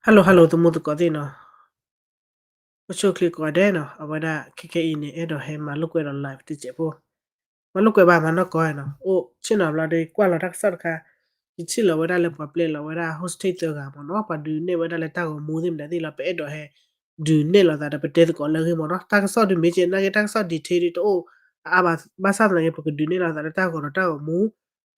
hello hello သမူသကိးသ့ၣ်နီၤ, အိၣ်ဆူၣ်အိၣ်ချ့ကိးဂၤဒဲးနီၤ, အဝဲဒၣ်ခဲခဲအံၤန့ၣ် အဲၣ်ဒိးဟဲမၤလိာ်ကွဲဒီး live တစဲးဖိ, မၤလိာ်ကွဲဘၣ်မၤနီၢ်ကီၢ်နီၤ, အိၣ်ဆ့ၣ်နီၤဘျီဒီး ကွၢ်လီၤတၢ်ကစီၣ်တခါ, ယထံၣ်လီၤဝဲဒၣ်လၢပှၤပျဲလီၤဝဲဒၣ် hostage သၢဂၤမ့ၢ်နီၤ, ပှၤဒုးနဲၣ်ဝဲဒၣ်လၢတၢ်ဂီၤမူသ့ၣ်မတၤသ့ၣ်လီၤ, ပအဲၣ်ဒိးဟဲဒုးနဲၣ်လိာ်သးဒီး ပတဲသကိးလၢအဂ့ၢ်မ့ၢ်နီၤ, တၢ်ကစီၣ်ဒုးမ့ၢ်ကဲနာ်က့ တၢ်ကစီၣ် detail ဒုးတအိၣ်အါအါဘၣ်, ဘၣ်ဆၣ်သနာ်က့ ပကဒုးနဲၣ်လိာ်သးလၢတၢ်ဂီၤဒီးတၢ်ဂီၤမူ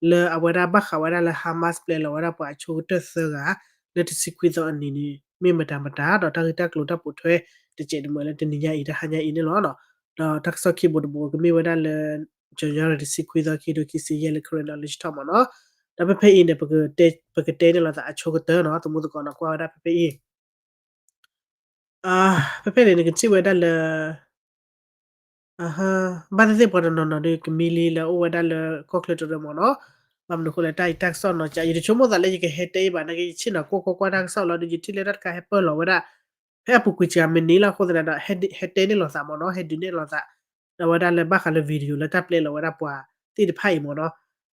လၢအဝဲဒၣ်ဘၣ်ဃးဝဲဒၣ်လၢ Hamas ပျဲလီၤဝဲဒၣ်ပှၤအဆိကတၢၢ်သၢဂၤ လၢတဆံခွံသီအနံၤန့ၣ် မ့ၢ်မတၤမတၤ ဒီးတၢ်ဂ့ၢ်တၢ်ကျိၤတၢ်ပိာ်ထွဲ တစဲးတမှဲၤလၢတနံၤညါအံၤ တဟါညါအံၤန့ၣ်လီၤ. ဒီးတၢ်ကစီၣ်ခံဘိတဘိကမ့ၢ်ဝဲဒၣ်လၢ January တဆံခွံသီ ခံကထိခံဆံယဲၢ် လၢ Karen Knowledge Talk မ့ၢ်နီၤ, ဒီးဖဲဖဲအံၤန့ၣ် ပကတဲန့ၣ်လိာ်သးအဆိကတၢၢ်နီၤ, သမူသကိးနီၤ ကွၢ်ဝဲဒၣ်ဖဲဖဲအံၤ ဖဲဖဲန့ၣ် နကထံၣ်ဝဲဒၣ်လၢ ဘၣ်သ့ၣ်သ့ၣ်ပှၤတနီၤနီၤဒီး ကမံလံလၢအိၣ်ဝဲဒၣ်လၢကီၢ်ချၢတရၢမ့ၢ်နီၤ, ဘၣ်မနုၤအဃိလဲၣ် တၢ်အံၤတၢ်ကစီၣ်နီၤ ယတဆိကမိၣ်သးလၢယကဟဲတဲအံၤဘၣ်နာ်က့ ယဆ့ၣ်နီၤကွၢ်ကွၢ်ကွၢ်တၢ်ကစီၣ်လီၤဒီး ယထံၣ်လၢတၢ်တခါဟဲပၢၢ်လီၤဝဲဒၣ် ဖဲအပူၤကွံာ်စှၤမံးနံးလီၤအဃိသတးဒီး ဟဲတဲန့ၣ်လိာ်သးမ့ၢ်နီၤ, ဟဲဒုးနဲၣ်လိာ်သး ဒီးဝဲဒၣ်လၢဘၣ်ဃးလၢ video လၢတၢ်ပျဲလီၤဝဲဒၣ်ပှၤသ့ၣ်တဖၣ်အံၤမ့ၢ်နီၤ,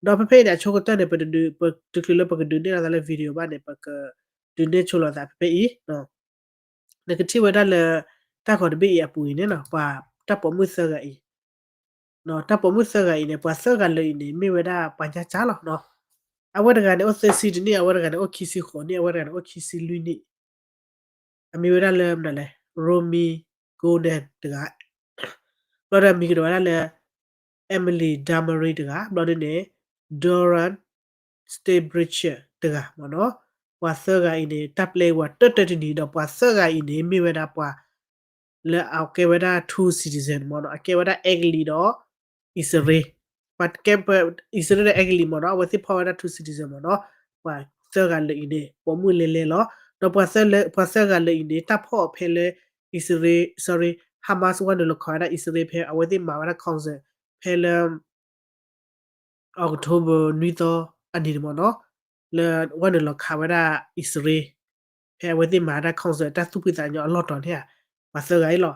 ဒီးဖဲဖဲအံၤန့ၣ် အဆိကတၢၢ်န့ၣ် ပတဒုး ပတချုးလၢပကဒုးနဲၣ်လိာ်သးလၢ video ဘၣ်န့ၣ် ပကဒုးနဲၣ်ဆိလိာ်သးဖဲဖဲအံၤ နကထံၣ်ဝဲဒၣ်လၢ တၢ်ဂီၤတဘ့ၣ်အံၤအပူၤအံၤန့ၣ်နီၤ ပှၤတၢ်ပိာ်မုၣ်သၢဂၤအံၤ, တၢ်ပိာ်မုၣ်သၢဂၤအံၤန့ၣ် ပှၤသၢဂၤလၢာ်အံၤန့ၣ် မ့ၢ်ဝဲဒၣ်ပှၤညါကၢ်လီၤနီၤ, အဝဲတဂၤန့ၣ် အိၣ်သၢဆံတနံၣ်, အဝဲတဂၤန့ၣ် အိၣ်ခံဆံဃိးနံၣ်, အဝဲတဂၤန့ၣ်အိၣ်ခံဆံလွံၢ်နံၣ်, အမံၤဝဲဒၣ်လၢမနုၤလဲၣ် Romi Gonen တဂၤ, ဘျီဒီးအမံၤကဒီးဝဲဒၣ်လၢ Emily Damari တဂၤ, ဘျီဒ်န့ၣ် Doron Steinbrecher တဂၤမ့ၢ်နီၤ, ပှၤသၢဂၤအံၤန့ၣ် တၢ်ပျဲဝဲတၢၢ်တၢၢ်တနံၤဒီး ပှၤသၢဂၤအံၤန့ၣ် မ့ၢ်ဝဲဒၣ်ပှၤ လၢအကဲဝဲဒၣ် two citizen မ့ၢ်နီၤ, အကဲဝဲဒၣ်အဲကလံးဒီး အံၣ်စရ့လး, ပှၤကဲ အံၣ်စရ့လးဒီးအဲကလံးမ့ၢ်နီၤ, အဝဲသ့ၣ်ဖီၣ်ဝဲဒၣ် two citizen မ့ၢ်နီၤ, ပှၤသၢဂၤလၢာ်အံၤန့ၣ် ပိာ်မုၣ်လဲၤလဲၤလီၤ, ဒီးပှၤသၢဂၤလၢာ်အံၤန့ၣ် တၢ်ဖီၣ်အီၤဖဲလၢ အံၣ်စရ့လး sorry Hamas ဝဲနုာ်လီၤခးဝဲဒၣ်အံၣ်စရ့လးဖဲအဝဲသ့ၣ်မၤဝဲဒၣ် concert ဖဲလၢ October နွံသီအနံၤန့ၣ်မ့ၢ်နီၤ, လၢဝဲနုာ်လီၤခးဝဲဒၣ်အံၣ်စရ့လး, ဖဲအဝဲသ့ၣ်မၤဒၣ် concert တၢ်သူၣ်ဖှံသးညီအလီၢ်တတီၤန့ၣ်ဧါ, ပှၤသၢဂၤအံၤလီၤ.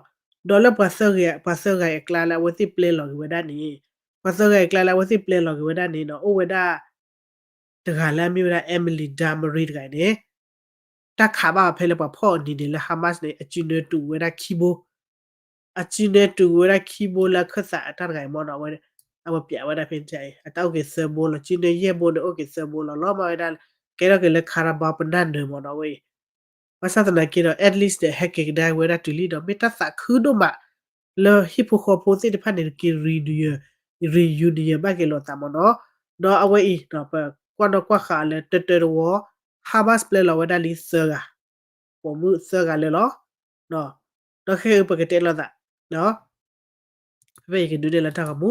ဒီးလၢပှၤသၢဂၤ, ပှၤသၢဂၤအံၤအကျါလၢအဝဲသ့ၣ်ပျဲလီၤက့ၤဝဲဒၣ်န့ၣ်, ပှၤသၢဂၤအံၤအကျါလၢအဝဲသ့ၣ်ပျဲလီၤက့ၤဝဲဒၣ်န့ၣ်နီၤ, အိၣ်ဝဲဒၣ် တဂၤလၢအမ့ၢ်ဝဲဒၣ် Emily Damari တဂၤအံၤန့ၣ် တၢ်ခးဘၣ်အီၤဖဲလၢပှၤဖီၣ်အီၤနံၤန့ၣ်လၢ Hamas န့ၣ် အစုနဲတူာ်ဝဲဒၣ်ခံဘိ, အစုနဲတူာ်ဝဲဒၣ်ခံဘိလၢအခၢၣ်သးအတၢ်တဂၤအံၤမ့ၢ်နီၤ, အဝဲပျးဝဲဒၣ်ဖဲန့ၣ်, အတၢ်အိၣ်က့ၤသၢဘိလီၤ, စုနဲယဲၢ်ဘိန့ၣ် အိၣ်က့ၤသၢဘိလီၤ, လီၤမၢ်ဝဲဒၣ် ကဲထီၣ်က့ၤလၢ Karabakh ပနၢ်နၢၤမ့ၢ်နီၤ, အဝဲအံၤ ဘၣ်ဆၣ်သနာ်က့ဒီး at least န့ၣ် ဟဲက့ၤကဒါဝဲဒၣ်တုၤလံဒီး မ့ၢ်တၢ်သးခုဒိၣ်မး လၢဟံၣ်ဖိဃီဖိသ့ၣ်တဖၣ်န့ၣ် က့ၤ reunion, reunion ဘၣ်က့ၤလိာ်သးမ့ၢ်နီၤ, ဒီးအဝဲအံၤ ပကွၢ်နီၣ်ကွၢ်ဃာ်အီၤလၢတၢတၢတဝီ Hamas ပျဲလီၤဝဲဒၣ်လံသၢဂၤ, ပိာ်မုၣ်သၢဂၤလၢာ်လီၤ, ဒီးခဲအံၤပကတဲလိာ်သး ဖဲယကဒုးနဲၣ်လၢတၢ်ဂီၤမူ,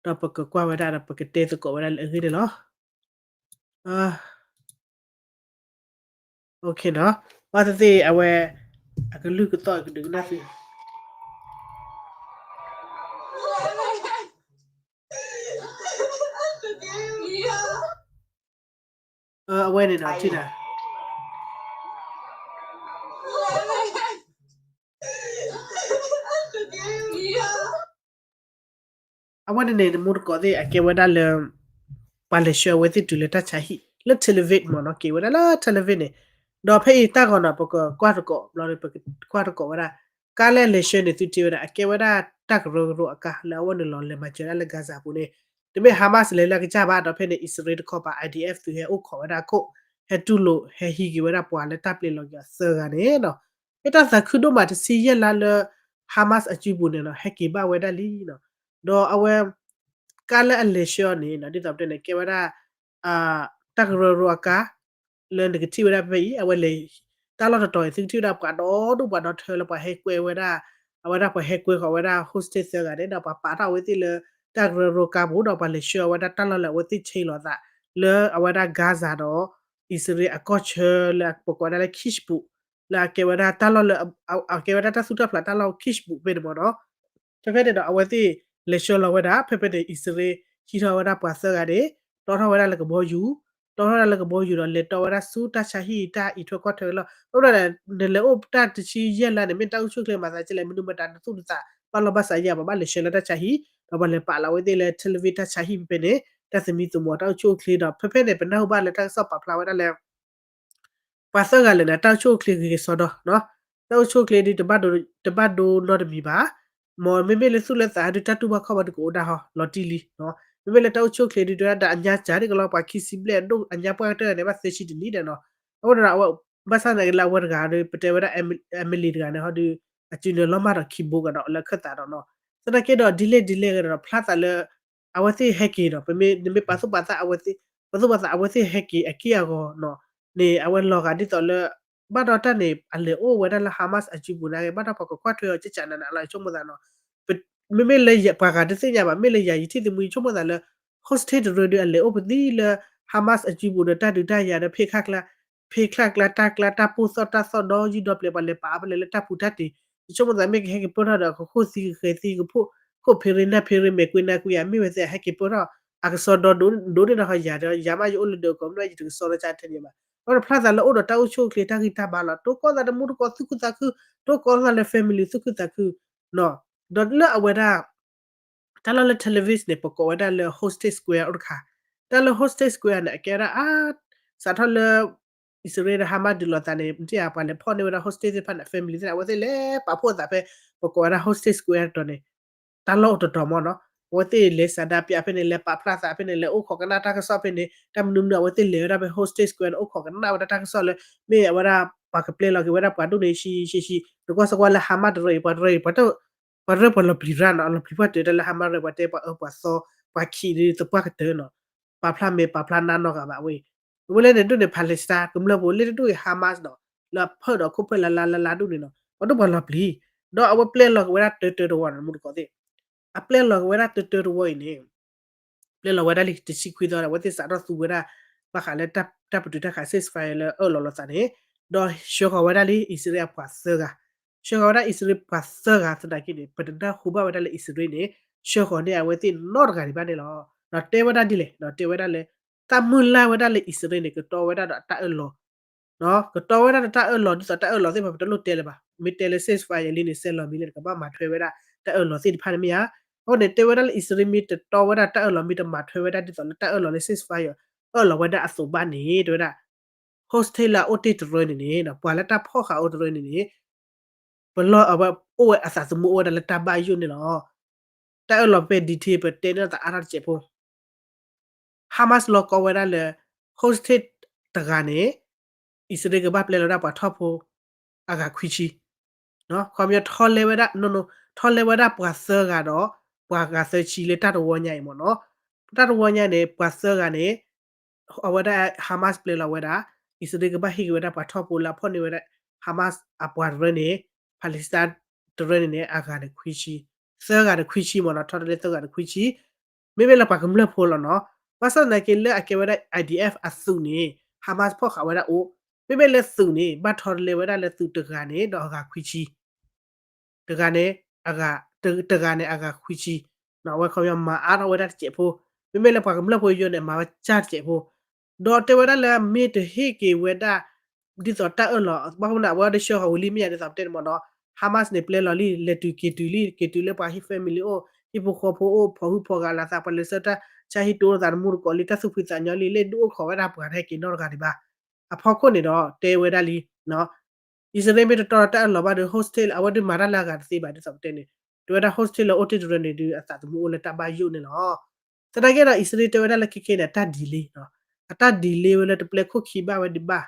ဒီးပကကွၢ်ဝဲဒၣ်ဒီးပကတဲသကိးဝဲဒၣ်လၢအဂ့ၢ်န့ၣ်လီၤ. ဘၣ်သ့ၣ်သ့ၣ်အဝဲ အကလုၢ်ကသီၣ်ကဒုးကနၣ်သု အဝဲန့ၣ်ဒီးထံၣ်နၤ အဝဲန့ၣ်န့ၣ် တမူတကိးသ့ၣ် အကဲဝဲဒၣ်လၢ ပှၤလဲၤဆှၢအဝဲသ့ၣ်တုၤလၢတၢ်ဆါဟံၣ် လၢ Tel Aviv မ့ၢ်နီၤ, က့ၤဝဲဒၣ်လၢ Tel Aviv န့ၣ်, ဒီးဖဲအံၤတၢ်ဂီၤန့ၣ် ပကကွၢ်တကိးဘျီဒီး ပကကွၢ်တကိးဝဲဒၣ် ကါလၢအလဲၤဆှၢန့ၣ် သုထံၣ်ဝဲဒၣ် အကဲဝဲဒၣ်တၢ်ကရၢကရိအကါ လၢအဝဲနုာ်လီၤလဲၤမၤစၢၤဒၣ်လၢ Gaza ပူၤန့ၣ်, တမ့ၢ် Hamas လဲၤလၢအကစၢ်ဘၣ်, ဒီးဖဲန့ၣ် အံၣ်စရ့လးတခီပၤ I D F သုးဟဲအိၣ်ခိးဝဲဒၣ်အခိၣ်, ဟဲတူၢ်လိာ် ဟဲဟံးက့ၤဝဲဒၣ်ပှၤလၢတၢ်ပျဲလီၤက့ၤအီၤသၢဂၤန့ၣ်နီၤ, မ့ၢ်တၢ်သးခုဒိၣ်မးတဆံယဲၢ်လါလၢ Hamas အစုပူၤန့ၣ်နီၤ ဟဲက့ၤဘၣ်ဝဲဒၣ်လံနီၤ, ဒီးအဝဲ ကါလၢအလဲၤဆှၢအီၤန့ၣ်နီၤ ဒ်သိးပတဲန့ၣ် ကဲဝဲဒၣ် တၢ်ကရၢကရိအကါ လၢနကထံၣ်ဝဲဒၣ်ဖဲဖဲအံၤ အဝဲလဲၤ တၢ်လီၢ်တတီၤအံၤ သုကထံၣ်ဝဲဒၣ်ပှၤဒီဒူၣ်ပှၤဒီထၢလၢပှၤဟဲကွဲဝဲဒၣ်, အဝဲဒၣ်ပှၤဟဲကွဲဃီၤဝဲဒၣ် hostage သၢဂၤန့ၣ်ဒီး ပှၤပာ်ထီၣ်အဝဲသ့ၣ်လၢ တၢ်ကရၢကရိကါပူၤ ဒီးပှၤလဲၤဆှၢအီၤဝဲဒၣ်တၢ်လီၢ်လၢအဝဲသ့ၣ်ဆ့လိာ်သး လၢအဝဲဒၣ် Gaza ဒီး အံၣ်စရ့လးအကီၢ်ဆၢလၢပကိးဝဲဒၣ်လၢ Kibbutz လၢအကဲဝဲဒၣ်တၢ်လီၢ်လၢ အကဲဝဲဒၣ်တၢ်သူၣ်တၢ်ဖျးတၢ်လီၢ် Kibbutz ဖဲန့ၣ်မ့ၢ်နီၤ ဖဲဖဲန့ၣ်ဒီး အဝဲသ့ၣ်လဲၤဆှၢလီၤဝဲဒၣ် ဖဲဖဲန့ၣ် အံၣ်စရ့လး ဟံးထီၣ်ဝဲဒၣ်ပှၤသၢဂၤန့ၣ် တီထီၣ်ဝဲဒၣ်လၢကဘီယူၤ, တီထီၣ်ဝဲဒၣ်လၢကဘီယူၤဒီး လဲၤတီဝဲဒၣ်ဆူတၢ်ဆါဟံၣ်တၢ်အံးထွဲကွၢ်ထွဲလီၤ. အဃိဒီး နလဲၤအိၣ်တၢ်တဆံယဲၢ်လါန့ၣ် မ့ၢ်တၢ်အိၣ်ဆူၣ်အိၣ်ချ့မၤသးဒ်လဲၣ်, မနုၤမတၤနသူၣ်နသး ဘၣ်လီၢ်ဘၣ်စးယဲၢ် ပှၤဘၣ်လဲၤဆှၢလၢတၢ်ဆါဟံၣ်, ဒီးပှၤလဲၤပာ်လီၤဝဲသ့ၣ်လၢ Tel Aviv တၢ်ဆါဟံၣ်ဖဲဖဲန့ၣ် တၢ်သမံသမိးတၢ်အိၣ်ဆူၣ်အိၣ်ချ့ဒီး ဖဲဖဲန့ၣ် ပနၢ်ဟူဘၣ်လၢတၢ်ကစီၣ်ပာ်ဖျါဝဲဒၣ်လၢ ပှၤသၢဂၤလၢာ်န့ၣ် တၢ်အိၣ်ဆူၣ်အိၣ်ချ့ဂ့ၤကစီဒီ, တၢ်အိၣ်ဆူၣ်အိၣ်ချ့ဒုး တဘၣ်ဒိနီတမံၤဘၣ်. မ်မ့မ့ၢ်လၢသူၣ်လၢသးဒုး တၢ်တူၢ်ဘၣ်ခီၣ်ဘၣ်ဒုး ကအိၣ်ဒၣ်ဟီ လီၤတံၢ်လံ. မ့မ့ၢ်လၢတၢ်အိၣ်ဆူၣ်အိၣ်ချ့ဒုး တဲဝဲဒၣ်အညါစၢ်န့ၣ်ကလီၤ ပှၤခံဆံဘျဲၣ်ဒိၣ် အညါပှၢ်ကတၢၢ်န့ၣ် ဘၣ်သၢဆံတနံၣ်ဒီးနီၤ. အဃိဒီး ဘၣ်ဆၣ်သနာ်က့လၢအဝဲတဂၤဒီး ပတဲဝဲဒၣ် Emily တဂၤန့ၣ်ဟီဒုး အစုနၢလီၤမၢ်ဒီးခံဘိကဒီးလၢအခၢၣ်သးဒီးနီၤ. သနာ်က့ဒီး ဒ်လဲၣ်ဒ်လဲၣ်ဂ့ၤဒီး ဖျါသးလၢ အဝဲသ့ၣ်ဟဲက့ၤဒီး ပမ့ၢ် နမ့ၢ်ပာ်သူၣ်ပာ်သးအဝဲသ့ၣ် ပာ်သူၣ်ပာ်သးအဝဲသ့ၣ်ဟဲက့ၤအက့ၢ်အဂီၤနီၤ, န့ၣ်အဝဲလီၤဂာ်ဒ်သိးလၢ ဘၣ်ဒီးတၢ်န့ၣ် အလဲၤအိၣ်ဝဲဒၣ်လၢ Hamas အစုပူၤန့ၣ်ဂ့ၤ ဘၣ်ဒီးပှၤကကွၢ်ထွဲအီၤ ကကနးနးလီၤ ယဆိကမိၣ်သးနီၤ. မ့မ့ၢ်လၢပှၤဂၤတသ့ၣ်ညါဘၣ် မ့ၢ်လၢယၤယထံၣ်သမူ ယဆိကမိၣ်သးလၢ hostage တရၢဒုး အလဲၤအိၣ်ပသံလၢ Hamas အစုပူၤဒီး တၢ်ဒုးတၢ်ယၤဒီး ဖ့ချၢ်ကျါ ဖ့ချၢ်ကျါ တၢ်ကျါ တၢ်ပိၢ်သီၣ် တၢ်သီၣ်ဒီယုၢ်ဒီပျဲၤ ပှၤလဲၤပာ်အါဖဲလဲၣ်လၢတၢ်ပူၤတၢ်တ့ၢ်, ယဆိကမိၣ်သးမ့ၢ်ကဟဲက့ၤပၢၢ်ထီၣ်ဒီး ကဃိၣ်သံကဃဲၤသံကဖိၣ် ခိၣ်ဖ့ရ့နၢ်ဖ့ရ့မဲာ်ကွံနၢ်ကွံဧါ မ့ၢ်ဝဲသ့ၣ်အဟဲက့ၤပၢၢ်ထီၣ် အကစီဒီဒိၣ်န့ၢ်ဒီးဃီယၤဒီး ယၤမးယအိၣ်လၢဒၢးကီၢ်မ့ၢ်ယတကစီဒီတၢ်ထဲန့ၣ်ဘၣ်. အဃိဒီးဖျါသးလၢအိၣ်ဒီးတၢ်အိၣ်ဆူၣ်အိၣ်ချ့တၢ်ဂံၢ်တၢ်ဘါလီၤ. တိကိးသးတမူတကိးသူၣ်ခုသးခု, တိကိးသးလၢ family သူၣ်ခုသးခုနီၤ. ဒီးလၢအဝဲဒၣ် တၢ်လီၢ်လၢ Tel Aviv န့ၣ် ပကိးဝဲဒၣ်လၢ Hostage Square အိၣ်တခါ, တၢ်လၢ Hostage Square န့ၣ် အကဲဝဲဒၣ်အါ စးထီၣ်လၢ အံၣ်စရ့လးဒီး Hamas ဒုးလိာ်သးန့ၣ် မ့ၢ်ဧါ ပှၤလဲၤဖီၣ်န့ၢ်ဝဲဒၣ် hostage သ့ၣ်တဖၣ်န့ၣ် family သ့ၣ်န့ၣ် အဝဲသ့ၣ်လဲၤပာ်ဖှိၣ်အသးဖဲ ပကိးဝဲဒၣ် Hostage Square တတီၤန့ၣ် တၢ်လီၢ်အိၣ်တတီၤမ့ၢ်နီၤ. အဝဲသ့ၣ်လဲၤဆန္ဒပြဖဲန့ၣ် လဲၤပာ်ဖျါသးဖဲန့ၣ် လဲၤအိၣ်ခိးကနၣ်တၢ်ကစီၣ်ဖဲန့ၣ် တၢ်မနုၤမနုၤ အဝဲသ့ၣ်လဲၤဝဲဒၣ်ဖဲ Hostage Square န့ၣ် အိၣ်ခိးကနၣ်ဝဲဒၣ်တၢ်ကစီၣ်လၢ မ့ၢ်အဝဲဒၣ် ပှၤကပျဲလီၤက့ၤဝဲဒၣ်ပှၤဒိၣ်န့ၣ် ဆံဆံဆံ နကွၢ်စ့ၢ်ကီးလၢ Hamas တရၢအံၤ ပှၤတရၢအံၤ ပှၤရၢပှၤလီၤပျံၤရၣ်နီၤ လီၤပျံၤပှၢ်တၢၢ်တၢ်လၢ Hamas တရၢ ပှၤအၢပှၤသီ ပှၤခံးဒ်သပှၢ်ကတၢၢ်နီၤ ပာ်ဖျါမဲာ်ပာ်ဖျါနါနီတဂၤဘၣ်ဝဲ. အဝဲလဲၣ်န့ၣ်ဒိၣ်န့ၣ် Palestine ကမျၢၢ်ဖိလၢတဒူၣ်အံၤ Hamas နီၤ လၢအဖၢၣ်ဒီးခိၣ်ဖၢၣ်လၢ်လၢ်လၢ်လၢ်ဒိၣ်န့ၣ်နီၤ ပှၤဒိၣ်ပှၤလီၤပျံၤ ဒီးအဝဲပျဲလီၤက့ၤဝဲဒၣ်တၢတၢတဝီနီၤ မူတကိးသ့ၣ် အပျဲလီၤက့ၤဝဲဒၣ်တၢတၢတဝီအံၤန့ၣ် ပျဲလီၤဝဲဒၣ်လံ တဆံခွံသီဒီး အဝဲသ့ၣ်စးထီၣ်သူဝဲဒၣ် ဘၣ်ဃးလၢတၢ်ပတုာ်တၢ်ခး ceasefire လၢအၢၣ်လီၤလိာ်သးန့ၣ် ဒီးဆှၢဃီၤဝဲဒၣ်လံ အံၣ်စရ့လးအပှၤသၢဂၤ ဆှၢဃီၤဝဲဒၣ်အံၣ်စရ့လးပှၤသၢဂၤသနာ်က့န့ၣ် ပတနၢ်ဟူဘၣ်ဝဲဒၣ်လၢအံၣ်စရ့လးန့ၣ် ဆှၢဃီၤန့ၢ်အဝဲသ့ၣ်နီတဂၤဒံးဘၣ်န့ၣ်လီၤ. ဒီးတဲဝဲဒၣ်ဒ်လဲၣ် ဒီးတဲဝဲဒၣ်လၢ သးမုၢ်လၢ်ဝဲဒၣ်လၢအံၣ်စရ့လးန့ၣ် ကတီဝဲဒၣ်ဒီးတၢ်အၢၣ်လီၤ ကတီဝဲဒၣ်ဒီးတၢ်အၢၣ်လီၤ ဒ်သိးတၢ်အၢၣ်လီၤသ့ၣ်တဖၣ် ပတလိၣ်တဲလၢၤဘၣ်. မ့ၢ်တဲလၢ ceasefire လံန့ၣ် စဲးလီၤမံၤလၢ တကဘၣ်မၤထွဲဝဲဒၣ် တၢ်အၢၣ်လီၤသ့ၣ်တဖၣ်န့ၣ်မ့ၢ်ဧါ. အဃိန့ၣ် တဲဝဲဒၣ်လၢအံၣ်စရ့လးမ့ၢ်တတီဝဲဒၣ်တၢ်အၢၣ်လီၤ မ့ၢ်တမၤထွဲဝဲဒၣ်ဒ်သိးလၢတၢ်အၢၣ်လီၤလၢ ceasefire အၢၣ်လီၤဝဲဒၣ်အသိးဘၣ်န့ၣ် တဲဝဲဒၣ် hostage လၢအအိၣ်တ့ၢ်တရၢန့ၣ်န့ၣ် ပှၤလၢတၢ်ဖီၣ်ဃာ်အိၣ်တရၢန့ၣ်န့ၣ် ပလီၢ်အဝဲအိၣ်ဝဲအသးသမူအိၣ်ဝဲဒၣ်လၢတၢ်ဘၣ်ယိၣ်န့ၣ်လီၤ. တၢ်အၢၣ်လီၤဖဲ detail ပတဲန့ၢ်သးအါထီၣ်တစဲးဖိ Hamas လီၤကီဝဲဒၣ်လၢ hostage တဂၤန့ၣ် အံၣ်စရ့လးကဘၣ်ပျဲလီၤဒၣ်ပှၤထီၣ်ဖိ အဂၤခွံဆံ ခီပညီထီလဲဝဲဒၣ် ထီလဲဝဲဒၣ်ပှၤသၢဂၤဒီး ပှၤဂၤသၢဆံလၢတၢ်တဝီညါအံၤမ့ၢ်နီၤ. တၢ်တဝီညါန့ၣ် ပှၤသၢဂၤန့ၣ် အဝဲဒၣ် Hamas ပျဲလီၤဝဲဒၣ် အံၣ်စရ့လးကဘၣ်ဟ့ၣ်က့ၤဝဲဒၣ်ပှၤထီၣ်ဖိလၢအဖီၣ်န့ၢ်ဝဲဒၣ် Hamas အပှၤတရၢန့ၣ် Palestine တရၢန့ၣ်န့ၣ် အဂၤန့ၣ်ခွံဆံ သၢဂၤန့ၣ်ခွံဆံမ့ၢ်နီၤ ထီတလဲသၢဂၤန့ၣ်ခွံဆံ မ့မ့ၢ်လၢပှၤကမျၢၢ်ဖိလီၤနီၤ. ဘၣ်ဆၣ်သနာ်က့လၢအကဲဝဲဒၣ် I D F အသုးန့ၣ် Hamas ဖီၣ်ဃာ်ဝဲဒၣ်အိၣ် မ့မ့ၢ်လၢသုးန့ၣ် ဘၣ်ထီတလဲဝဲဒၣ်လၢသုးတဂၤန့ၣ် ဒီးအဂၤခွံဆံ တဂၤန့ၣ် အဂၤ တဂၤန့ၣ်အဂၤခွံဆံ အဝဲခီပညီမၤအါထီၣ်ဝဲဒၣ်တစဲးဖိ မ့မ့ၢ်လၢပှၤကမျၢၢ်ဖိယိန့ၣ် မၤဝဲကၢ်တစဲးဖိ ဒီးတဲဝဲဒၣ်လၢမ့ၢ်တဟ့ၣ်က့ၤဝဲဒၣ် ဒ်သိးတၢ်အၢၣ်လီၤ ဘၣ်ဃိန့ၣ် အဝဲဒၣ်ဆှၢဃီၤဝံၤလံမ့ၢ်ယၤဒ်သိးပတဲန့ၣ်မ့ၢ်နီၤ Hamas န့ၣ် ပျဲလီၤလံ လဲၤတုၤက့ၤတုၤလံ က့ၤတုၤလၢပှၤဟံၣ် family အိၣ် ဟံၣ်ဖိဃီဖိအိၣ် ဖီၣ်ဟုၣ်ဖီၣ်ဂာ်လီၤသး ပှၤလဲၤဆှၢတၢ်ဆါဟံၣ်တိၢ်လိာ်သးတမူတကိးလံ တၢ်သူၣ်ဖှံသးညီလံ လၢဒုးအိၣ်ခိးဝဲဒၣ်ပှၤတဟဲက့ၤနီတဂၤဒံးဘၣ် အဖီခိၣ်န့ၣ်ဒီး တဲဝဲဒၣ်လံ အံၣ်စရ့လးမ့ၢ်တတီဒီးတၢ်အၢၣ်လီၤဘၣ်ဒီး hostage အဝဲဒုးမၤတၢ်လၢအဂၤတသ့ဘၣ်ဒ်သိးပတဲန့ၣ် တဲဝဲဒၣ် hostage လၢအိၣ်တ့ၢ်တရၢန့ၣ်ဒုး အသးသမူအိၣ်လၢတၢ်ဘၣ်ယိၣ်န့ၣ်လီၤ. သနာ်က့ဒီး အံၣ်စရ့လးတဲဝဲဒၣ်လၢခဲခဲန့ၣ် အတၢ် delay နီၤ အတၢ် delay ဝဲလၢတပျဲခိၣ်ခံဘၣ်ဝဲဒံးဘၣ်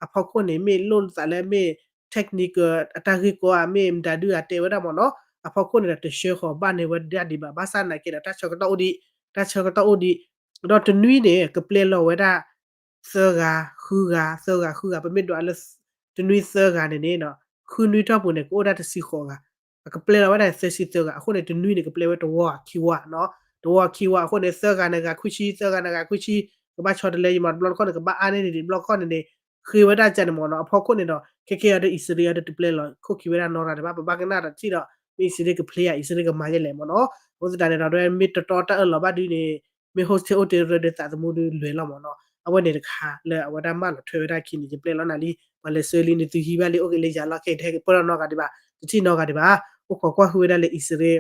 အဖီခိၣ်န့ၣ် မ့ၢ်လိၣ်သးလၢမ့ၢ် technical အတၢ်ဂ့ၢ်ကီဧါ မ့ၢ်မတၤဒုဧါတဲဝဲဒၣ်မ့ၢ်နီၤ အဖီခိၣ်န့ၣ်ဒီး တဆှၢဃီၤဘၣ်န့ၢ်ဝဲဒၣ်ဒံးဘၣ် ဘၣ်ဆၣ်သနာ်က့ဒီး တၢ်ဆၢကတီၢ်အိၣ်ဒံး တၢ်ဆၢကတီၢ်အိၣ်ဒံး ဒီးတနွံန့ၣ် ကပျဲလီၤဝဲဒၣ် သၢဂၤ ဃုဂၤ သၢဂၤ ဃုဂၤ ပမ့ၢ်ဒွးလၢ တနွံသၢဂၤန့ၣ်န့ၣ် ဃုနွံထီၣ်ပူၤန့ၣ် ကအိၣ်ဒၣ်တဆံဃိးဂၤ ကပျဲလီၤဝဲဒၣ်သၢဆံသၢဂၤ အဃိန့ၣ် တနွံန့ၣ် ကပျဲဝဲတဝီခံဝီနီၤ တဝီခံဝီ အဃိန့ၣ် သၢဂၤန့ၣ်ဂၤခွံဆံ သၢဂၤန့ၣ်ဂၤခွံဆံ ကဘၣ်ဆီတလဲယမၤတဘျီတခီၣ်န့ၣ် ကဘၣ်အါန့ၢ်န့ၣ် တဘျီတခီၣ်န့ၣ်န့ၣ် ဃ့ဝဲဒၣ်ကန့ၣ်မ့ၢ်နီၤ အဖီခိၣ်န့ၣ်ဒီး ခဲခဲအံၤဒီး အံၣ်စရ့လးဒီးတပျဲလီၤခိၣ်ခံဝဲဒၣ်နီတဂၤဒံးဘၣ် ပဘၣ်ကနၣ်ဒီးထံၣ်ဒီး မ့ၢ်အံၣ်စရ့လးကဖျ့ဧါ အံၣ်စရ့လးကမၤယဲလဲၣ်မ့ၢ်နီၤ အဃိသတးန့ၣ်ဒီး မ့ၢ်တတီတၢ်အၢၣ်လီၤဘၣ်ဒုန့ၣ် မ့ၢ် hostage အိၣ်တ့ၢ်တရၢဒီးသးသမူဒုလွဲၢ်လီၤမ့ၢ်နီၤ အဝဲန့ၣ်တခါလၢအဝဲဒၣ်မၢလီၤထွဲဝဲဒၣ်အခံန့ၣ် ယပျဲလီၤနၤလံ ပှၤလဲၤဆှၢလံန့ၣ် သုဟံးဘၣ်လံ အိၣ်က့ၤလၢယၤလီၢ်ခဲအံၤ တဟဲက့ၤပၢၢ်ထီၣ်နီတဂၤဒံးဘၣ် တထံၣ်နီတဂၤဒံးဘၣ် အိၣ်ခိးကွၢ်ဟုၣ်ဝဲဒၣ်လၢအံၣ်စရ့လး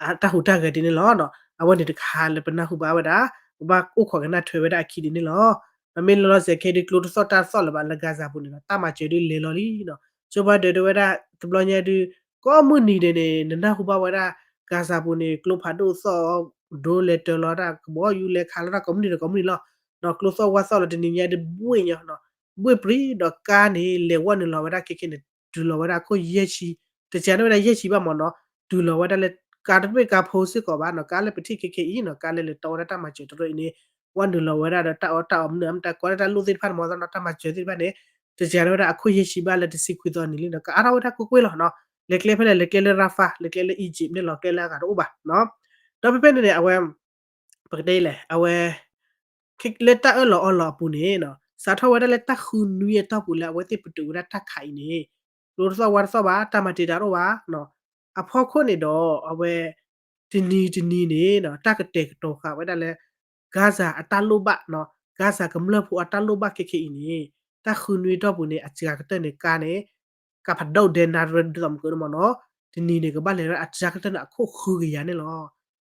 အတၢ်ဟူးတၢ်ဂဲၤဒ်န့ၣ်လီၤ. အဝဲန့ၣ်တခါလၢပနၢ်ဟူဘၣ်ဝဲဒၣ် ပဘၣ်အိၣ်ခိးကနၣ်ထွဲဝဲဒၣ်အခံဒ်န့ၣ်လီၤ. မ့ၢ်လီၤလီၤဆဲးခဲဒုး ကျိတသီၣ်တၢ်တသီၣ်လၢၤဘၣ်လၢ Gaza ပူၤန့ၣ်နီၤ, တၢ်မၤစၢၤဒုးလဲၤလီၤလံနီၤ. ကၠိဘါဒၢးတဲဝဲဒၣ် တဘျီညါဒုး ကိးမုၢ်နံၤဒဲးန့ၣ် နနၢ်ဟူဘၣ်ဝဲဒၣ် Gaza ပူၤန့ၣ် ကျိဖးဒိၣ်သီၣ် ဒိလဲၤတၢၤလီၤတၢ် ကဘီယူၤလဲၤခးလီၤတၢ်ကိးမုၢ်နံၤဒီးကိးမုၢ်နံၤလီၤ. ဒီးကျိသီၣ်ဝါသီၣ်လီၤ တနံၤညါဒုးဘှ့ၣ်ညီနီၤ, ဘှ့ၣ်ပြံၤဒီးကါန့ၣ် လဲၤဝဲနုာ်လီၤဝဲဒၣ်ခဲခဲန့ၣ် တုၤလီၤဝဲဒၣ်အခိၣ်ယဲၢ်ဆံ, တစှၤန့ၢ်ဝဲဒၣ်ယဲၢ်ဆံဘၣ်မ့ၢ်နီၤ, တုၤလီၤဝဲဒၣ်လၢ ကါတဘ့ၣ်ကါဖိစ့ၢ်ကီးဘၣ်နီၤ, ကါလၢပထံၣ်ခဲခဲအံၤနီၤ, ကါလၢလဲၤတီဝဲဒၣ်တၢ်မၤစၢၤတရၢအံၤန့ၣ် ဝဲနုာ်လီၤဝဲဒၣ်ဒီးတၢ်အီၣ်တၢ်အီမနုၤ အမတၤကိးဒၣ်တၢ်လိၣ်သ့ၣ်တဖၣ်န့ၣ်မ့ၢ်နီၤ, တၢ်မၤစၢၤသ့ၣ်တဖၣ်န့ၣ် တစှၤန့ၢ်ဝဲဒၣ်အခိၣ်ယဲၢ်ဆံဘၣ်လၢတဆံခွံသီနံၤလံနီၤ, ကအါထီၣ်ဝဲဒၣ်ကွ့ၢ်ကွ့ၢ်လီၤနီၤ, လဲၤကျဲဖဲလဲၣ် လဲၤကျဲလၢ Rafah လဲၤကျဲလၢ Egypt န့ၣ်လီၤ, ကျဲလၢအဂၤတအိၣ်ဘၣ်နီၤ. ဒီးဖဲဖဲန့ၣ်န့ၣ် အဝဲ ပကတဲလဲၣ် အဝဲ လၢတၢ်အၢၣ်လီၤအီလီၤအပူၤန့ၣ်နီၤ, စးထီၣ်ဝဲဒၣ်လၢတၢ်ဃုနွံအတီၢ်ပူၤလၢအဝဲသ့ၣ်ပတုာ်ဝဲဒၣ်တၢ်ခးအံၤန့ၣ်, ကျိတသီၣ်ဝါတသီၣ်ဘၣ် တၢ်မၤတံာ်တာ်တအိၣ်ဘၣ်နီၤ, အဖီခိၣ်န့ၣ်ဒီး အဝဲ တနံၤတနံၤန့ၣ်နီၤ တၢ်ကတဲာ်ကတီၤဃာ်ဝဲဒၣ်လၢ Gaza အတၢ်လိၣ်ဘၣ်နီၤ, Gaza ကမျၢၢ်ဖိအတၢ်လိၣ်ဘၣ်ခဲခဲအံၤန့ၣ်, တၢ်ဃုနွံအတီၢ်ပူၤန့ၣ် အစှၤကတၢၢ်န့ၣ် ကါန့ၣ် ကါဖးဒိၣ်ဒဲးနါရၢဒ်သိးမုၢ်ကဒိၣ်မ့ၢ်နီၤ, တနံၤန့ၣ် ကဘၣ်လဲၤဝဲဒၣ်အစှၤကတၢၢ်န့ၣ် အခိၣ်ဃုကယၤန့ၣ်လီၤ.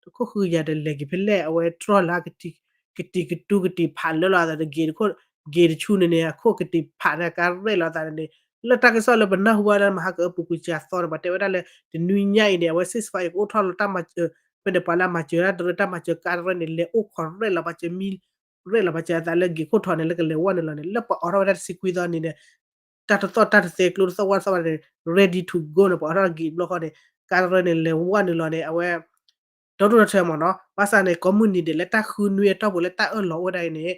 တခိၣ်ဃုကယၤဒီးလဲၤက့ၤဖဲလဲၣ် အဝဲတြီၢ်လၢ ကတံၤကတူကတံၤဖးလၢလီၤအသးဒီး ဂ့ၤတဆူန့ၣ်န့ၣ် အခိၣ်ကတံၤဖးန့ၣ် ကါရဲၣ်လီၤအသးန့ၣ်, လၢတၢ်ကစီၣ်လၢပနၢ်ဟူဘၣ်လၢမဟါကအပူၤကွံာ်စှၤသီန့ၣ် ပှၤတဲဝဲဒၣ်လၢ တနွံညါအံၤန့ၣ် အဝဲ ceasefire ကအိၣ်ထီၣ်လၢတၢ်မၤစၢၤ, ဖဲန့ၣ်ပှၤလၢအမၤစၢၤတၢ်တရၢ တၢ်မၤစၢၤကါတရၢန့ၣ် လဲၤအိၣ်ခိးရဲၣ်လီၤပှၤစၢၤမံ ရဲၣ်လီၤပှၤစၢၤအသးလၢဂ့ၤခိၣ်ထီၣ်န့ၣ် လၢကလဲၤဝဲနုာ်လီၤန့ၣ် လၢပှၤအိးထီၣ်ဝဲဒၣ်တဆံခွံသီန့ၣ်န့ၣ် တၢ်တသီၣ်တၢ်တသဲ ကျိတသီၣ်ဝါတသီၣ်ဘၣ်န့ၣ် ready to go န့ၣ် ပှၤအိးထီၣ်ဂ့ၤတဘျီဃီန့ၣ် ကါတရၢန့ၣ် လဲၤဝဲနုာ်လီၤန့ၣ် အဝဲ ဒီဒူၣ်ဒီထၢမ့ၢ်နီၤ ဘၣ်ဆၣ်န့ၣ် ကိးမုၢ်နံၤဒဲးလၢတၢ်ဃုနွံအတီၢ်ပူၤလၢတၢ်အၢၣ်လီၤအိၣ်ဝဲဒၣ်အံၤန့ၣ်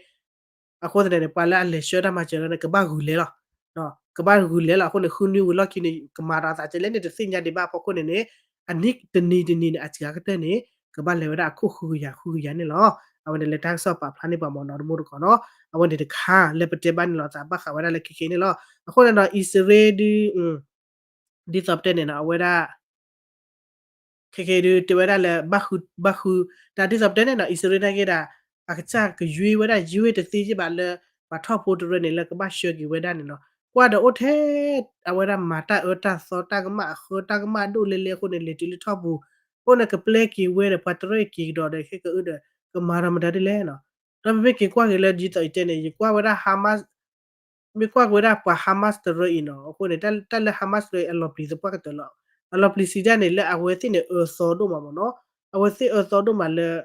အဃိသတးန့ၣ် ပှၤလၢအလဲၤဆှၢတၢ်မၤစၢၤလီၤန့ၣ် ကဘၣ်ဂုာ်လဲၤလီၤ ကဘၣ်ဂုာ်လဲၤလီၤ အဃိန့ၣ် ဃုနွံဝံၤလီၢ်ခံန့ၣ် ကမၤဒီးအသးကဲလဲၣ်န့ၣ် တသ့ၣ်ညါဒံးဘၣ်အဖီခိၣ်န့ၣ်န့ၣ် အနံၣ်တနံၤတနံၤန့ၣ် အစှၤကတၢၢ်န့ၣ် ကဘၣ်လဲၤဝဲဒၣ်အခိၣ်ဃုကယၤဃုကယၤန့ၣ်လီၤ. အဝဲန့ၣ်လၢတၢ်ကစီၣ်ပာ်ဖျါန့ၢ်ပှၤမ့ၢ်နီၤ တမူတကိးနီၤ အဝဲန့ၣ်တခါလၢပတဲဘၣ်န့ၣ်လီၤသးဘၣ်ဃးဝဲဒၣ်လၢခဲခဲန့ၣ်လီၤ. အဃိန့ၣ်ဒီး အံၣ်စရ့လးဒုး ဒ်သိးပတဲန့ၣ်နီၤ အဝဲဒၣ် ခဲခဲဒုးတဲဝဲဒၣ်လၢ ဘၣ်ဃု တၢ်ဒ်သိးပတဲန့ၣ်နီၤ အံၣ်စရ့လးန့ၣ်က့ၤဒၣ် အကစၢ်ကယွ့ဝဲဒၣ်ယွ့တသ့ယ့ၢ်ဘၣ်လၢ ပှၤထီၣ်ဖိတရၢန့ၣ် လၢကဘၣ်ဆှၢက့ၤဝဲဒၣ်န့ၣ်နီၤ ကွၢ်ဒီးအိၣ်ထဲ အဝဲဒၣ်မၤတၢ်အၢတၢ်သီတၢ်ကမၣ်အဃၢတၢ်ကမၣ်ဒိၣ်လဲလဲအဃိန့ၣ် လဲၤတုၤလၢထီၣ်ပူၤ အဃိန့ၣ် ကပျဲက့ၤဝဲဒီးပှၤတရၢက့ၤကဒီးဒီး ဟဲကအုဒီး ကမၤဒီးမတၤဒ်လဲၣ်နီၤ ဒီးမ့မ့ၢ်က့ၤကွၢ်က့ၤလၢဒ်သိးအံၤတဲန့ၣ် ယကွၢ်ဝဲဒၣ် Hamas မ့ၢ်ကွၢ်က့ၤဝဲဒၣ်ပှၤ Hamas တရၢအံၤနီၤ အဃိန့ၣ် တၢ်လၢ Hamas တရၢအံၤ အလီၤပျံၤသပှၢ်ကတၢၢ်လီၤ. အလီၤပျံၤစံးဒၣ်န့ၣ် လၢအဝဲသ့ၣ်န့ၣ် အၢသီဒိၣ်မးမ့ၢ်နီၤ. အဝဲသ့ၣ်အၢသီဒိၣ်မးလၢ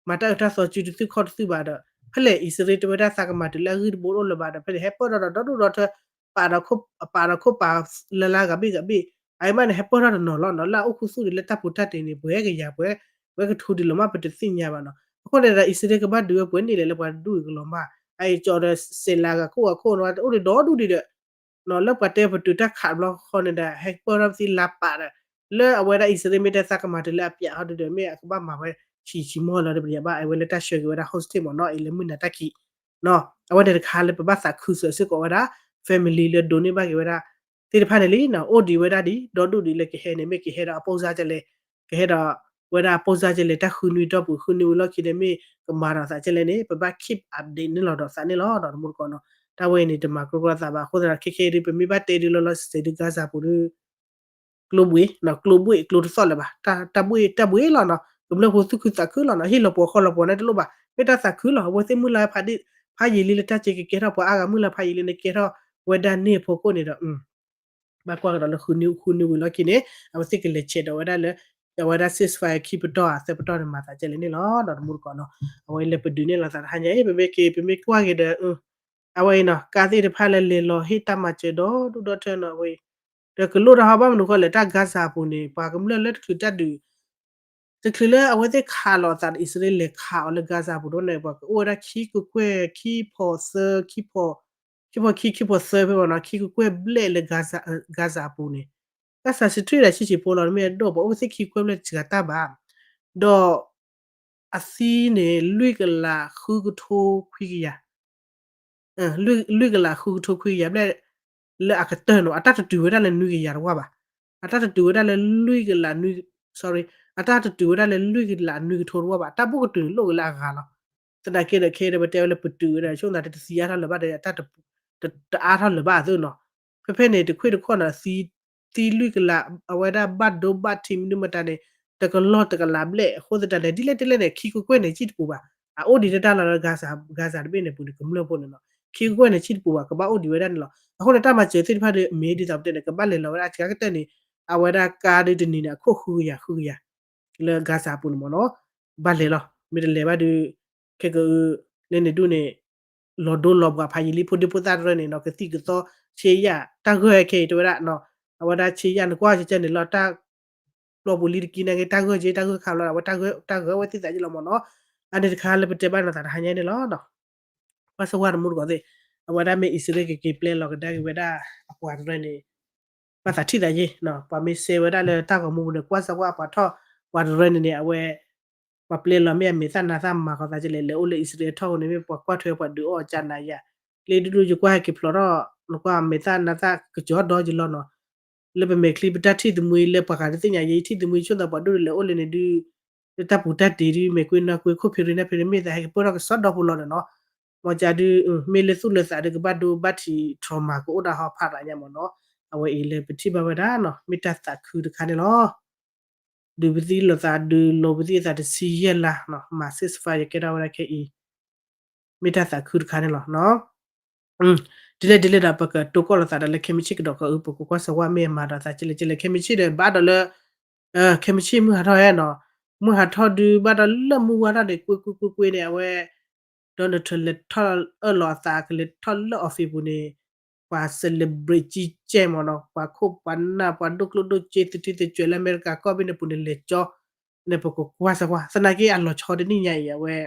မၤတၢ်အၢတၢ်သီစုတသုၣ်ခီၣ်တသုၣ်ဘၣ်ဒီး ဖဲလဲၣ်အံၣ်စရ့လးတဲဝဲဒၣ်သးကမၤတုၤလၢအဂံၢ်တဘိတအိၣ်လၢၤဘၣ်ဒီး ဖဲန့ၣ် ဟဲပၢၢ်ထီၣ်ဒီးဒီဒူၣ်ဒီထၢ ပာ်ဒီးခိၣ် ပာ်ဒီးခိၣ်ပာ်လၢလၢဂၤဘ့ၣ်ဂၤဘ့ၣ် အအံၤမးန့ၣ် ဟဲပၢၢ်ထီၣ်တနီၤလီၤနီၤ လၢအအိၣ်ခူသူၣ်ဒံးလၢတၢ်ပူၤတၢ်တ့ၤန့ၣ် ပှဲၤကယၤပှဲၤ ပှဲၤကထူဒံးလီၤမး ပတသ့ၣ်ညါဘၣ်နီၤ. အဃိန့ၣ်ဒီး အံၣ်စရ့လးကဘၣ်ဒုးဝဲပှဲၤန့ၣ်လဲၣ် လၢပှၤဒူၣ်အံၤကလီၤမး အအံၤကၠီဒီးစဲးလၤဂၤခိၣ်ဂၤခိၣ်နီၤ တအိၣ်ဒံးဒီဒူၣ်ဒံးဒီး လၢပှၤတဲပတုာ်တၢ်ခးတဘျီဃီန့ၣ်ဒီး ဟဲပၢၢ်ထီၣ်ပသံလါပာ်ဒီး လၢအဝဲဒၣ်အံၣ်စရ့လးမ့ၢ်တဲသးကမၤတုၤလၢအပျးဟီဒုဒီး မ့ၢ်အကဘၣ်မၤဝဲဆံးဆံးမီၢ်လီၤဒီး ပတယၤဘၣ် အဝဲလၢတၢ်ဆှၢက့ၤဝဲဒၣ် hostage မ့ၢ်နီၤ အံၤလၢမုၢ်နၤတၢ်ခံး အဝဲန့ၣ်တခါလၢပဘၣ်သးခုစၢၤစ့ၢ်ကီးဝဲဒၣ် family လၢဒိးန့ၢ်ဘၣ်က့ၤဝဲဒၣ် သ့ၣ်တဖၣ်န့ၣ်လံနီၤ အိၣ်ဒံးဝဲဒၣ်ဒံး ဒီဒူၣ်ဒံးလၢကဟဲန့ၣ် မ့ၢ်ကဟဲဒီးအပိၢ်စါကလဲၣ် ကဟဲဒီး ဝဲဒၣ်အပိၢ်စါကလဲၣ် တၢ်ဃုနွံတီၢ်ပူၤ ဃုနွံဝံၤလီၢ်ခံန့ၣ် မ့ၢ်ကမၤဒီးသးကလဲၣ်န့ၣ် ပဘၣ် keep update န့ၣ်လီၤဒီးသးန့ၣ်လီၤ ဒီးတမူတကိးနီၤ တၢ်ဝဲအံၤန့ၣ် တမၤကျိကျိသးဘၣ် အဃိသတးဒီး ခဲခဲအံၤဒုး ပမ့ၢ်ဘၣ်တဲဒုးလီၤလီၤဆဲးဆဲးဒုး Gaza ပူၤဒုး ကျိဘှ့ၣ်နီၤ ကျိဘှ့ၣ် ကျိတသီၣ်လၢၤဘၣ် တၢ်ဘှ့ၣ် တၢ်ဘှ့ၣ်လီၤနီၤ ကမျၢၢ်ဖိသူၣ်ခုသးခုလီၤနီၤ ဟ့ၣ်လီၤပှီၤဃီလီၤပှီၤန့ၣ်တလိၣ်ဘၣ် မ့ၢ်တၢ်သးခုလီၤ အဝဲသ့ၣ်မုၢ်လၢ်ဖးဒိၣ် ဖးယံာ်လံလၢတၢ်စ့ကကဲထီၣ် ပှၤအါဂၤမုၢ်လၢ်ဖးယံာ်လံန့ၣ် ကဲထီၣ်ဝဲဒၣ်န့ၣ်အဖီခိၣ်န့ၣ်ဒီး ဘၣ်ကွၢ်ကဒီးလၢ ဃုနွံဝံၤလီၢ်ခံန့ၣ် အဝဲသ့ၣ်ကလဲၤဆဲးဒီးဝဲဒၣ်လၢ အဝဲဒၣ် ceasefire ခံပတီၢ်ဧါ သၢပတီၢ်န့ၣ် မၤသးကလဲၣ်န့ၣ်လီၤ ဒီးတမူတကိးနီၤ အဝဲလၢပဒုးန့ၢ်လိာ်သးတဟါညါ ပမ့ၢ်က့ၤ ပမ့ၢ်ကွၢ်က့ၤဒီး အဝဲအံၤနီၤ ကါသ့ၣ်တဖၣ်လၢလဲၤလီၤဟ့ၣ်တၢ်မၤစၢၤဒီဒူၣ်ဒီထၢနီၤ အဝဲအံၤ ဒီးကလိၣ်တဟါဘၣ်မနုၤဃိလဲၣ် တၢ် Gaza အပူၤန့ၣ် ပှၤကမျၢၢ်လၢတချုးတၢ်ဒုး တချုးလၢအဝဲသ့ၣ်ခးလီၤအသးဒီး အံၣ်စရ့လးလဲၤခးအီၤလၢ Gaza အပူၤဒီးန့ၣ် ပှၤကအိၣ်ဝဲဒၣ်ခံကကွဲၢ် ခံဖီၣ်သၢ ခံဖီၣ် ခံဖီၣ်ခံ ခံဖီၣ်သၢဖဲဘၣ်နီၤ ခံကကွဲၢ်ဘျဲၣ်လၢ Gaza Gaza အပူၤန့ၣ် တၢ်စးစံးထံၣ်ဒီးဆံးဆံးဖိလီၤ မ့ၢ်အဒိၣ်ပှၤအိၣ်သ့ၣ်ခံကွဲၢ်ဘျဲၣ်တစှၤတၢ်ဘၣ် ဒီး အသံန့ၣ် လွံၢ်ကလးဃုကထိခွံကယၤ လွံၢ်ကလးဃုကထိခွံကယၤဘျဲၣ် လၢအကတၢၢ်နီၤ အတၢ်တတုၤဝဲဒၣ်လၢနွံကယၤတဝၢ်ဘၣ် အတၢ်တတုၤဝဲဒၣ်လၢလွံၢ်ကလးနွံ sorry အတၢ်တတုၤဝဲဒၣ်လၢလွံၢ်ကလးနွံကထိတဝၢ်ဘၣ် အတၢ်ဘိၣ်ကတုၤန့ၣ်လိၣ်ဝဲလၢအဂၤလီၤ သနာ်က့ဒီးခဲအံၤဒီးပတဲဝဲလၢပတုၤဝဲဒၣ် ဆိကမိၣ်သးတသံအါထီၣ်လၢၤဘၣ်ဒီး တအါထီၣ်လၢၤဘၣ်အသိးနီၤ ဖဲဖဲန့ၣ် တခွ့ၣ်တခီၣ်နီၤ သံလွံၢ်ကလး အဝဲဒၣ်ဘၣ်ဒိဘၣ်ထံးမနုၤမတၤန့ၣ် တကလီၢ်တကလးဘျဲၣ် အဃိသတးန့ၣ် ဒ်လဲၣ်ဒ်လဲၣ်န့ၣ် ခံကကွဲၢ်န့ၣ် ကံၣ်တပူၤဘၣ် အအိၣ်ဒံးတၢ်လီၢ်လၢ Gaza တဘ့ၣ်န့ၣ်ပူၤန့ၣ် ကမျၢၢ်ဖိန့ၣ်နီၤ ခံကကွဲၢ်န့ၣ် ဆံၣ်တပူၤဘၣ် ကဘၣ်အိၣ်ဒံးဝဲဒၣ်န့ၣ်လီၤ. အဃိန့ၣ် တၢ်မၤစၢၤသ့ၣ်တဖၣ်ဒီး မ့ၢ်ဒ်သိးပတဲန့ၣ် ကဘၣ်လဲၤလီၤဝဲဒၣ်အဆံးကတၢၢ်န့ၣ် အဝဲဒၣ်ကါဒုးတနံၤန့ၣ် အခိၣ်ဃုကယၤ ဃုကယၤ လၢ Gaza အပူၤန့ၣ်မ့ၢ်နီၤ ဘၣ်လဲၤလီၤ မ့ၢ်တလဲၤဘၣ်ဒီး ခဲကအု လၢန့ၣ်ဒူၣ်န့ၣ် လီၤဒိလီၤပှၤဖးယံာ်လံ ဖိဒံဖိသၣ်တရၢန့ၣ်နီၤ ကသံၣ်ကသီ ဆ့ယၣ် တၢ်ဂၢၢ်ခဲအံၤတဲဝဲဒၣ်နီၤ အဝဲဒၣ်ဆ့ယၣ်နကွၢ်ကဲန့ၣ်လီၤ တၢ်ပျီပူၤလံတကံန့ၣ်က့ တၢ်ဂၢၢ်က့ တၢ်ဂၢၢ်ခးလီၤ အဝဲတၢ်ဂၢၢ်ဝဲသ့ၣ်သးယ့ၢ်လီၤမ့ၢ်နီၤ အန့ၣ်တခါလၢပတဲဘၣ်နီၤသးတဟါညါန့ၣ်လီၤ ကွၢ်စၢၤဝဲတမူတကိးသ့ၣ် အဝဲဒၣ်မ့ၢ်အံၣ်စရ့လးကက့ၤပျဲလီၤကဒါက့ၤဝဲဒၣ် အပှၤတရၢန့ၣ် ဘၣ်သးထံၣ်သးယ့ၢ် ပှၤမ့ၢ်စဲဝဲဒၣ်လၢတၢ်ဂီၤမူပူၤန့ၣ် ကွၢ်စၢၤဝဲပှၤထီၣ် ပှၤတရၢန့ၣ်န့ၣ် အဝဲ ပှၤပျဲလီၤမ့ၢ်အမဲာ်သၣ်နါသၣ်မၤဃီၤသးကလဲၣ် လဲၤအိၣ်လၢအံၣ်စရ့လးထီၣ်အဃိန့ၣ် မ့ၢ်ပှၤကွၢ်ထွဲပှၤဒုးအီၣ်ကၠါနၤယၤ ကျ့ဒူၣ်ဒူၣ်ယကွၢ်ဟဲက့ၤဖျိးထီၣ် နကွၢ်အမဲာ်သၣ်နါသၣ်ကစီၤဒီယလီၤနီၤ လၢပမဲာ်ချံပတၢ်ထံၣ်သမံလၢပှၤဂၤတသ့ၣ်ညါယဲ ယထံၣ်သမံဆိၣ်သးပှၤဒိၣ်ဒိၣ်လဲၤအိၣ်လၢန့ၣ်ဒုး လၢတၢ်ပူၤတၢ်တ့ၤဒုး မဲာ်ကွ့နၢ်ကွ့ ခိၣ်ဖံးရ့နၢ်ဖံးရ့ မ့ၢ်သးဟဲကပၢၢ်ထီၣ်ကစီဒီဖိလီၤန့ၣ်နီၤ မ်ကဒုး မ့ၢ်လၢသူၣ်လၢသးဒုးကဘၣ်ဒိဘၣ်ထံး trauma ကအိၣ်ဒၣ်ဟီဖးလၢညါမ့ၢ်နီၤ အဝဲအံၤလၢပထံၣ်ဘၣ်ဝဲဒၣ်နီၤ မ့ၢ်တၢ်သးခုတခါန့ၣ်လီၤ ဒုးပသံလိာ်သးဒုးလိာ်ပသံအသးတဆံယဲၢ်လါ မၤ ceasefire ကဲထီၣ်ဝဲဒၣ်ခဲအံၤ မ့ၢ်တၢ်သးခုတခါန့ၣ်လီၤ ဒ်လဲၣ်ဒ်လဲၣ်ဒီး ပကတိၢ်ကီၢ်လိာ်သးဒီးလၢခဲမုၢ်ဆ့ၣ်ကဒီးကီးအု ပကကွၢ်စၢၤဝဲမ့ၢ်အမၤဒီးသးကလဲၣ်ကလဲၣ် ခဲမုၢ်ဆ့ၣ်ဒီးဘၣ်ဒီးလၢ ခဲမုၢ်ဆ့ၣ်မုၢ်ဟးထီၣ်ဟဲနီၤ မုၢ်ဟးထီၣ်ဒုးဘၣ်ဒီးလၢမုၢ်ဝါထီၣ်န့ၣ် ကွ့ကွ့ကွ့ကွ့န့ၣ် အဝဲ Donald Trump လဲၤထီၣ်အၢၣ်လီၤအသးကလဲၤထီၣ်လၢ office ပူၤန့ၣ် ပှၤ celebrate ကံကဲမ့ၢ်နီၤ ပှၤခိၣ်ပှၤနၢ်ပှၤဒိၣ်ကျိၣ်ဒိၣ်စ့ သထံသကၠွဲးလၢအမဲရကၤကီၢ်ဘ့ၣ်န့ၣ်ပူၤန့ၣ် လဲၤကၠီ န့ၣ်ပကကွၢ်စၢၤကွၢ် သနာ်က့အလီၤဆီတနံၣ်ညါအံၤ အဝဲ ဒ်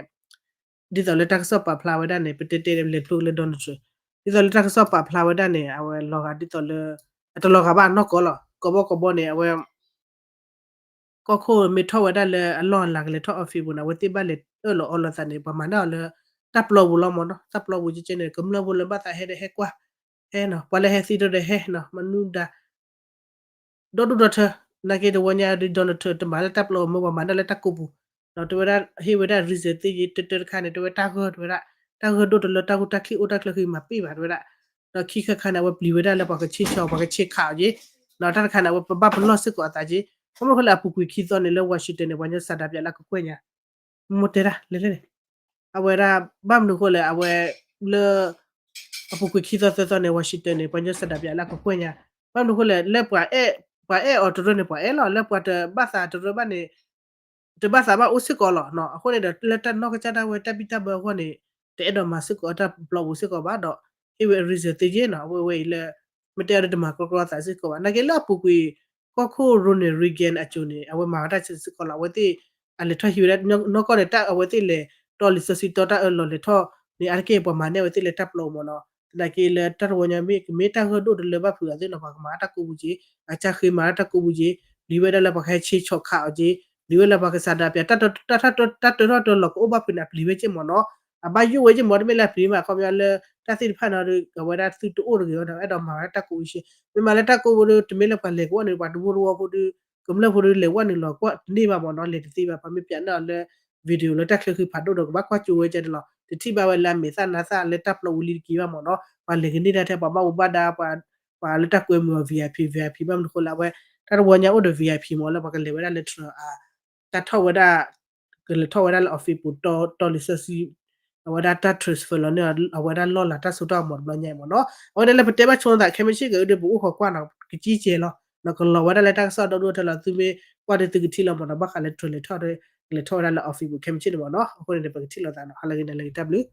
သိးလၢတၢ်ကစီၣ်ပာ်ဖျါဝဲဒၣ်န့ၣ် ပတဲတဲလဲၤဖျိလၢ Donald Trump ဒ်သိးလၢတၢ်ကစီၣ်ပာ်ဖျါဝဲဒၣ်န့ၣ် အဝဲလီၤဂာ်ဒ်သိးလၢ အတလီၤဂာ်ဘၣ်နီၢ်ကီၢ်လီၤ ကီၢ်ဘီကီၢ်ဘီန့ၣ် အဝဲ ကီၢ်ခိၣ်မ့ၢ်ထီၣ်ဝဲဒၣ်လၢအလီၢ်အလၤကလဲၤထီၣ် office ပူၤန့ၣ် အဝဲသ့ၣ်ဘၣ်လဲၤအၢၣ်လီၤအီလီၤသးန့ၣ် ပှၤမၤန့ၢ်အီၤလၢ တၢ်ပျီပူၤလီၤမ့ၢ်နီၤ တၢ်ပျီပူၤကဲကဲန့ၣ် ကမျၢၢ်ဖိလၢဘၣ်သးဟဲဒီးဟဲကွၢ် ဟဲနီၤ ပှၤလၢဟဲသံဒီးဟဲနီၤ မနုၤဒါ ဒီဒူၣ်ဒီထၢ နာ်က့တဝီညါဒုး Donald Trump တမၤလၢတၢ်ပျီပူၤမ့ၢ်ပှၤမၤန့ၢ်လၢတၢ်ကိးပူၤ ဒီးတဲဝဲဒၣ်ဟ့ၣ်ဝဲဒၣ် reason သ့ၣ်ယ့ၢ် တၢတၢတခါန့ၣ် တဲဝဲတၢ်ဂၢၢ်တဲဝဲဒၣ် တၢ်ဂၢၢ်ဒိၣ်တလၢတၢ်ဂိၢ်တၢ်ချံၣ်အိၣ်တၢ်ချၢဃံမၤပ့ၢ်ဘၣ်တဲဝဲဒၣ် ဒီးခံခါတခါန့ၣ် အဝဲပျံၤဝဲဒၣ်လၢပှၤကဆ့ဆီ ပှၤကဆ့ခးအီၤက့ၤ ဒီးတၢ်တခါန့ၣ် အဝဲပဘၣ်ပလီၢ်စ့ၢ်ကီးအသးက့ၤ ခီဖျိလၢအပူၤကွံာ်ခံသီန့ၣ်လၢ Washington န့ၣ် ပှၤကညီစၤဒၤပၠးလၢကကွဲၢ်ညါ မိၢ်တဲဒၣ် လဲၤလဲၣ်န့ၣ် အဝဲဒၣ် ဘၣ်မနုၤဃိလဲၣ် အဝဲ လၢ အပူၤကွံာ်ခံသီသၢသီန့ၣ် Washington န့ၣ် ပှၤကညီစၤဒၤပၠးလၢကကွဲၢ်ညါ ဘၣ်မနုၤဃိလဲၣ် လၢ ပှၤအဲၣ်အီၤတရၢန့ၣ် ပှၤအဲၣ်လီၤ လၢပှၤတဘၣ်သးတရၢဘၣ်န့ၣ် တဘၣ်သးဘၣ်အိၣ်စ့ၢ်ကီးလီၤ. အဃိန့ၣ်ဒီး လၢတၢ်နီၢ်ကစၢ်ဒၣ်ဝဲတၢ်ဘံၣ်တၢ်ဘၢအဂီၢ်န့ၣ် တအဲၣ်ဒိးမၤစ့ၢ်ကီးတၢ်ပျီပူၤစ့ၢ်ကီးဘၣ်ဒီး ဟ့ၣ်ဝဲ reason သ့ယ့ၢ်နီၤ အဝဲဝဲအံၤလၢ မ့ၢ်တဲအီၤဒီးတမၤကြီကြီအသးစ့ၢ်ကီးဘၣ်. နာ်က့လၢအပူၤကွံာ် ကီၢ်ခိၣ် Ronald Reagan အစိၤန့ၣ် အဝဲမၤဝဲတၢ်စ့ၢ်ကီးလီၤ. အဝဲသ့ၣ် အလဲၤထီၣ်ဟံးဝဲဒၣ် နီၢ်ကီၢ်န့ၣ် တၢ်အဝဲသ့ၣ်လဲၤတီလံာ်စီဆှံတီတၢ်အၢၣ်လီၤလဲၤထီၣ်န့ၣ် အါတက့ၢ်ပှၤမၤန့ၢ်အဝဲသ့ၣ်လၢတၢ်ပျီပူၤမ့ၢ်နီၤ. သနာ်က့လၢတၢ်တဝီညါမ့ၢ် ကမ့ၢ်တၢ်ဂၢၢ်ဒိၣ်တလၢဘၣ်ဖုးအီၤသ့ၣ်နီၤ ပှၤကမၤတၢ်ကိးပူၤက့ၤ အကစၢ်ဃ့မၤတၢ်ကိးပူၤက့ၤ ပျံၤဝဲဒၣ်လၢပှၤကဟဲဆ့ဆီၣ်ခးအီၤက့ၤ ပျံၤဝဲလၢပှၤကစၤဒၤပၠး တၢ်တၢ်တၢ်တၢ်တၢ်တၢ်တၢ်လီၢ်ကအိၣ်ဘၣ်ဖုးန့ၣ် အပျံၤဝဲက့ၤမ့ၢ်နီၤ. အဘၣ်ယိၣ်ဝဲက့ၤမ့ၢ် တမ့ၢ်လၢအပျံၤမး ခီပညီလၢ တၢ်သ့ၣ်တဖၣ်န့ၣ်ဒီး အဝဲဒၣ်သုတအိၣ်တဂ့ၤဝဲဒီး အဲၣ်ဒိးမၤဝဲဒၣ်တၢ်ကိးပူၤဆ့ မ့ၢ်မၤလၢတၢ်ကိးပူၤဒီး တမ့ၢ်လၢပှၤလဲၤကဝီၤန့ၣ် ပှၤတဝီတဝီဖိဒီး ကမျၢၢ်ဖိဒီးလဲၤဝဲနုာ်လီၤကွၢ်တန့ၢ်ဘၣ်မ့ၢ်နီၤ လဲၤတသ့ဘၣ် ပှၤမ့ၢ်ပၠးန့ၢ်အီၤလၢ video လၢတၢ်ချၢဃံဖးဒိၣ်ဒီး ကဘၣ်ကွၢ်ကၠိဝဲကဲန့ၣ်လီၤ. တထံၣ်ဘၣ်ဝဲလၢအမဲာ်သၣ်နါသၣ်လၢတၢ်ပျီပူၤလံတက့ၤဘၣ်မ့ၢ်နီၤ ပှၤလဲၤကန့ၢ်တၢ်ထဲပှၤဘၣ်မူဘၣ်ဒါ ပှၤလၢတၢ်ကွဲမုာ်အီၤ VIP VIP ဘၣ်မနုၤဃိလၢအဝဲ တၢ်တဝီညါအိၣ်ဒီး VIP မ့ၢ်လၢပှၤကလဲၤဝဲဒၣ်လၢ Trump အ တၢ်ထီၣ်ဝဲဒၣ် ကလဲၤထီၣ်ဝဲဒၣ်လၢ office ပူၤ တီလံာ်စီဆှံ အဝဲဒၣ်တၢ် transfer လီၤန့ၢ်အဝဲဒၣ်လီၢ်လၤတၢ်စိတၢ်ကမီၤတဘျီညါအံၤမ့ၢ်နီၤ အဝဲဒၣ်လၢပတဲဘၣ်ဆိသး ခဲမုၢ်ဆ့ၣ်ကဒီးပအိၣ်ဃီကွၢ်နီၤ ကကံကဲလီၤ နီၤကလီၤဝဲဒၣ်လၢတၢ်ကစီၣ်ဒီဒူၣ်ထဲလီၤ သုမ့ၢ်ကွၢ်ဒီးသုကထံၣ်လီၤမ့ၢ်နီၤ ဘၣ်ဃးလၢ Trump လဲၤထီၣ်ဒီး ကလဲၤထီၣ်ဝဲဒၣ်လၢ office ပူၤ ခဲမုၢ်ဆ့ၣ်န့ၣ်မ့ၢ်နီၤ အဃိန့ၣ်ဒီး ပကထံၣ်လိာ်သးနီၤ ဟါလၢဂ့ၤန့ၣ်လၢဂ့ၤတၢ်ဘျုး